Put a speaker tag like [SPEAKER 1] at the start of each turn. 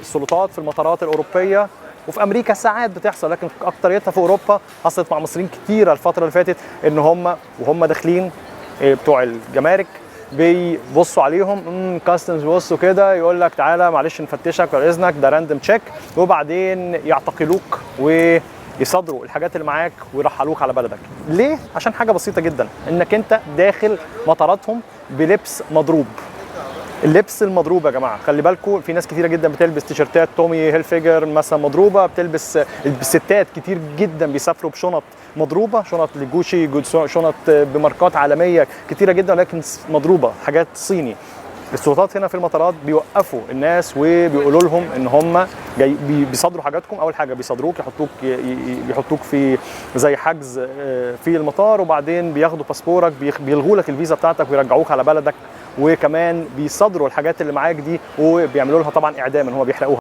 [SPEAKER 1] السلطات في المطارات الاوروبية وفي امريكا ساعات بتحصل، لكن اكتريتها في اوروبا. حصلت مع مصريين كتيرة الفترة اللي فاتت ان هم وهم داخلين بتوع الجمارك بيبصوا عليهم، customs بيبصوا كده، يقول لك تعالى معلش نفتشك بعد اذنك، ده random check، وبعدين يعتقلوك ويصادروا الحاجات اللي معاك ويرحلوك على بلدك. ليه؟ عشان حاجة بسيطة جدا، انك انت داخل مطاراتهم بلبس مضروب. اللبس المضروب يا جماعه، خلي بالكم، في ناس كتيرة جدا بتلبس تيشرتات تومي هيلفيجر مثلا مضروبه، بتلبس، الستات كتير جدا بيسافروا بشنط مضروبه، شنط لجوشي، شنط بماركات عالمية كتيرة جدا لكن مضروبه، حاجات صيني. السلطات هنا في المطارات بيوقفوا الناس وبيقولوا لهم ان هم جاي بيصادروا حاجاتكم. اول حاجة بيصادروك، يحطوك في زي حجز في المطار، وبعدين بياخدوا باسبورك، بيلغوا لك الفيزا بتاعتك ويرجعوك على بلدك، وكمان بيصادروا الحاجات اللي معاك دي وبيعملوا لها طبعا اعدام، ان هم بيحرقوها.